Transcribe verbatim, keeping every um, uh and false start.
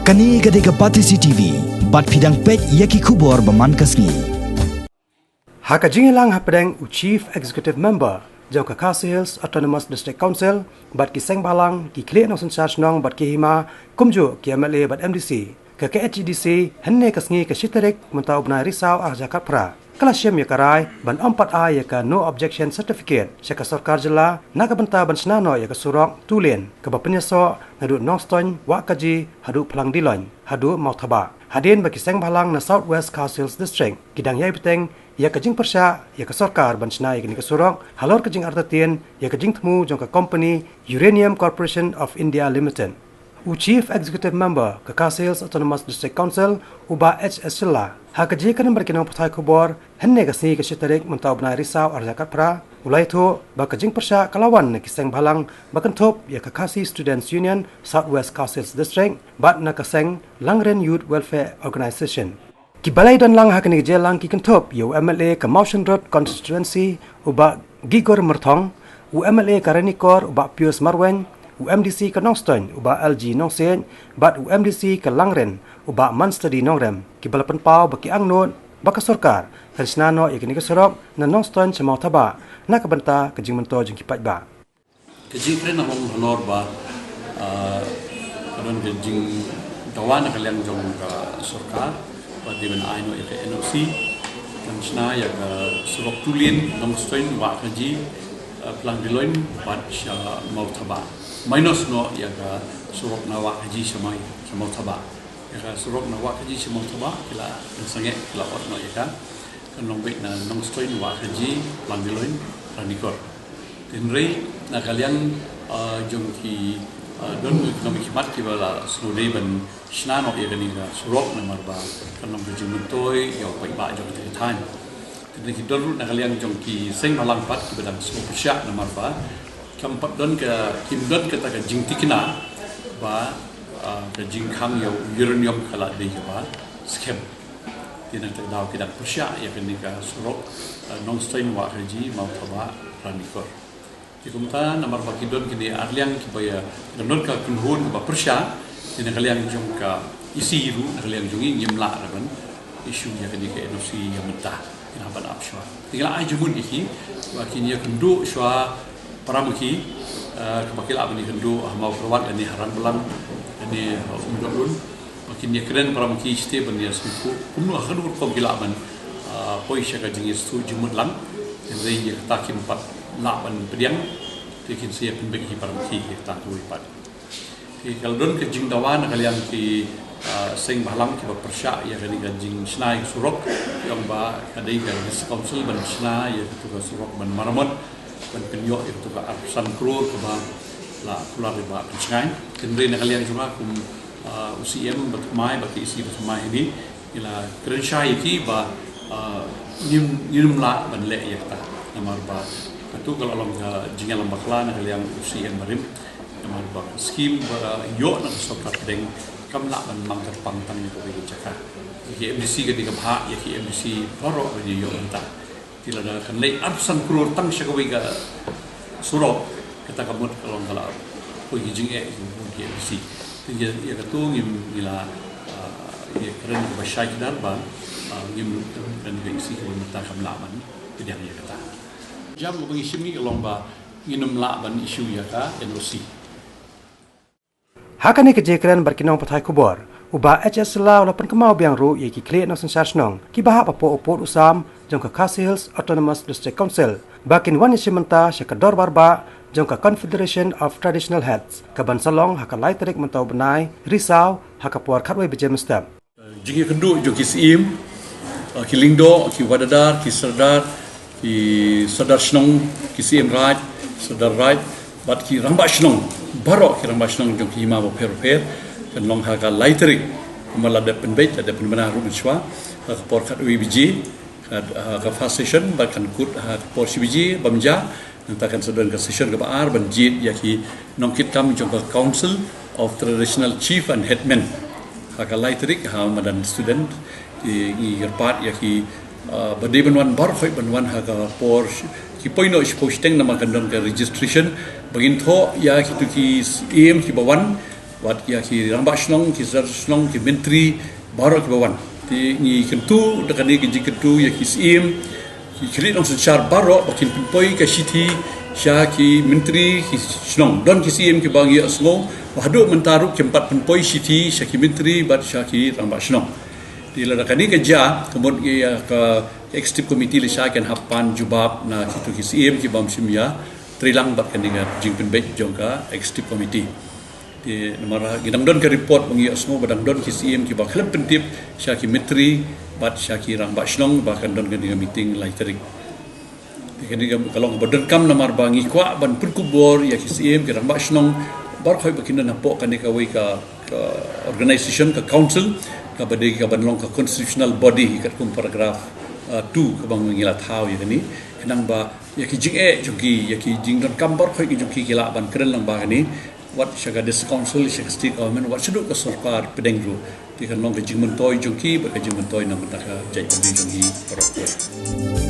Kane ka dei ka Batesi T V, bad phi dang peit ïa ki khubor ba man ka sngi. Ha ka jingïalang hapdeng u Chief Executive Member jong ka Khasi Hills Autonomous District Council bad ki seng bhalang, ki khlieh nongsynshar shnong bad ki hima, kumjuh ki M L A bad M D C, ka K H A D C, hynne ka sngi ka shi tarik mynta u bnai Risaw arhajar khatphra, ka la shim ïa ka rai ban ym pat ai ïa ka No Objection Certificate sha ka sorkar jylla na ka bynta ban shna noh ïa ka surok two lane kaba pynïasoh naduh Nongstoiñ Wahkaji haduh Phlang Diloiñ haduh Mawthabah, hadien ba ki seng bhalang na South West Khasi Hills District ki dang ïai bteng ïa ka jingpyrshah ïa ka sorkar ban shna ïa kane ka surok halor ka jingartatien ïa ka jingthmu jong ka kompani Uranium Corporation of India Limited. U Chief Executive Member ka Khasi Hills Autonomous District Council, u Bah H S Shylla, ha ka jingkren bad ki nongpathai khubor hynne ka sngi ka shi tarik mynta u bnai Risaw arhajar khatphra, u la ïathuh ba ka jingpyrshah ka la wan na ki seng bhalang ba kynthup ïa ka Khasi Students Union South West Khasi Hills District bad na ka seng Langren Youth Welfare Organisation. Kiba la ïadon lang ha kane ka jingïalang ki kynthup ïa u M L A ka Mawshynrut Constituency, u Bah Gigor Myrthong, u M L A ka Ranikor, u Bah Pius Marwein, u M D C ka Nongstoiñ, u Bah L G Nongsiej, bad u M D C ka Langren, u Bah Manstadi Nongrem, kiba la pynpaw ba ki angnud ba ka sorkar kan shna noh ïa kane ka surok na Nongstoiñ sha Mawthabah na ka bynta ka jingmyntoi jong ki paidbah. Ka jingkren na long halor ba, ah, ka don ka jingdawa na ka liang jong ka sorkar ba dei ban ai noh ïa ka N O C kan shna ïa ka surok two lane Nongstoiñ Wahkaji, ah, Phlang Diloiñ bad sha Mawthabah, minus noh ïa ka surok na Wahkaji sha Mai, sha Mawthabah. Ïa ka surok na Wahkaji sha Mawthabah ki la pynsangeh, ki la ot noh ïa ka. Kan long beit na Nongstoiñ Wahkaji, Phlang Diloiñ, Ranikor. Hynrei na ka liang, ah, jong ki, ah, don ki nongmihkhmat kiba la sngewdei ban shna noh ïa kane ka surok namar ba kan long ka jingmyntoi ïa u paidbah jong ka thaiñ. Te ki don ruh na ka liang jong ki seng bhalang pat kiba dang sngewpyrshah namar ba kam pat don ka, kim don kata ka jingtikna ba, ah, ka jingkhang ïa u uranium ka la dei kaba skhem. Te na kata ka daw ki dang pyrshah ïa kane ka surok, ah, Nongstoiñ Wahkaji, Mawthabah, Ranikor. Te kumta namar ba ki don kine ar liang kiba ïa, ki don ka kynhun kaba pyrshah, te na ka liang jong ka E C ruh, na ka liang jong ngi ngim lah ruh ban issue ïa kane ka N O C ïa mynta. Ki lah ban ap shuwa. Te ngi la ai jingmut ïa ki ba kin ïakynduh shuwa para ma ki, eh, kaba ki lah ban ïakynduh ha Mawkyrwat lane ha Rangblang lane ha Umdohlun. Ba kin ïakren para ma ki shatei ban ïasngewthuh kumno, ha kano ka rukom ki lah ban, ah, poi sha ka jingïasngewthuh jingmut lang. Hynrei ïa kata kim pat lah ban pdiang. Te kin sa ïa pynbeit hi para ma ki ïa kata kawei pat. Te ka la don ka jingdawa na ka liang ki, ah, seng bhalang kiba pyrshah ïa kane ka jingshna ïa ka surok, ki ong ba ka dei ka District Council ban shna ïa katu ka surok ban maramot, ban pynïoh ïa katu ka arphew san klur kaba la kular ïa Bah Pynshngaiñ. Hynrei na ka liang jong nga kum, ah, u C M ba thymmai, bad ka E C ba thymmai hangne, ngi la kren shai ïa ki ba, ah, ngim, ngim lah ban leh ïa kata. Namar ba katu ka la long ka jingïalam bakla na ka liang u C M barim. Namar ba ka skim ba ïoh na ka sorkar pdeng kam lah ban mang kyrpang tang ïa kawei ka jaka. Ïa ki M D C ka dei ka bhah, ïa ki M D C baroh ban ïoh mynta. Te lada kan leit arphew san klur tang sha kawei ka surok, kata ka mut ka long ka la poi ki jingeh ïa ki bun ki M D C. Te ïa, ïa katu ngim, ngi la, ah, ïa kren kaba shai kdar ba, ah, ngim kren ka E C kaba mynta kam lah ban pdiang ïa kata. Jam kaba ngi shim ngi ka long ba ngin ym lah ban issue ïa ka N O C. Ha kane ka jingkren bad ki nongpathai khubor, u Bah H S Shylla u la pynkynmaw biang ruh ïa ki khlieh nongsynshar shnong kiba hap hapoh u pud u sam jong ka Khasi Hills Autonomous District Council ba kin wan ïashim bynta sha ka dorbar bah jong ka Confederation of Traditional Heads kaban sa long ha ka lai tarik mynta u bnai Risaw ha ka por khatwei baje mynstep. Jingïakynduh jong ki Syiem, eh, ki Lyngdoh, ki Wahdahdar, ki Sordar, ki Sordar Shnong, ki Syiem Raid, Sordar Raid, bad ki Rangbah Shnong, baroh ki Rangbah Shnong jong ki hima bapher bapher, kan long ha ka lai tarik, kumba la dep pynbeit, la dep pynbna ruh mynshuwa, ha ka por khatwei baje, ka, ha ka first session, bad kan kut ha ka por shi baje bymjah, nangta kan sa don ka session kaba ar ban jied ïa ki nongkitkam jong ka Council of Traditional Chief and Headmen. Ha ka lai tarik ha madan student, ki ngi kyrpad ïa ki, ah, ba dei ban wan baroh khoit ban wan ha ka por sh-, ki poi noh shiphew shiteng namar kan don ka registration, ba ngin thoh ïa kitu ki Syiem kiba wan, Bad ïa ki rangbah shnong, ki sar shnong, ki myntri baroh kiba wan. Te ngi kyntu da kane ka jingkyntu ïa ki Syiem, ki khlieh nongsynshar baroh ba kin pynpoi ka shithi sha ki myntri, ki shnong. Don ki Syiem kiba ngi ïohsngew ba haduh mynta ruh kim pat pynpoi shithi sha ki myntri bad sha ki rangbah shnong. Te lada kane ka jia, ka mut ïa ka executive committee lashai kan hap pan jubab na kito ki Syiem ki bym shym ïa treilang bad kane ka jingpynbeit jong ka executive committee. Te namar ngi dang don ka report ba ngi ïohsngew ba dang don ki Syiem kiba khlem pyntip sha ki myntri bad sha ki rangbah shnong ba kan don kane ka meeting lai tarik. Te kane ka long kaba donkam namar ba ngi kwah ban pynkup bor ïa ki Syiem, ki rangbah shnong baroh ba kin don hapoh kane kawei ka, ka organization, ka council kaba dei kaban long ka constitutional body katkum paragraph two kaba ngi la thaw ïa kane. Khnang ba ïa ki jingeh jong ki, ïa ki jingdonkam baroh ki jong ki ki lah ban kren lang ba kane, wat sha ka district council, sha ka state government, wat shaduh ka sorkar pdeng ruh. Te kan long ka jingmyntoi jong ki bad ka jingmyntoi na ka bynta ka jaitbynriew jong ngi baroh.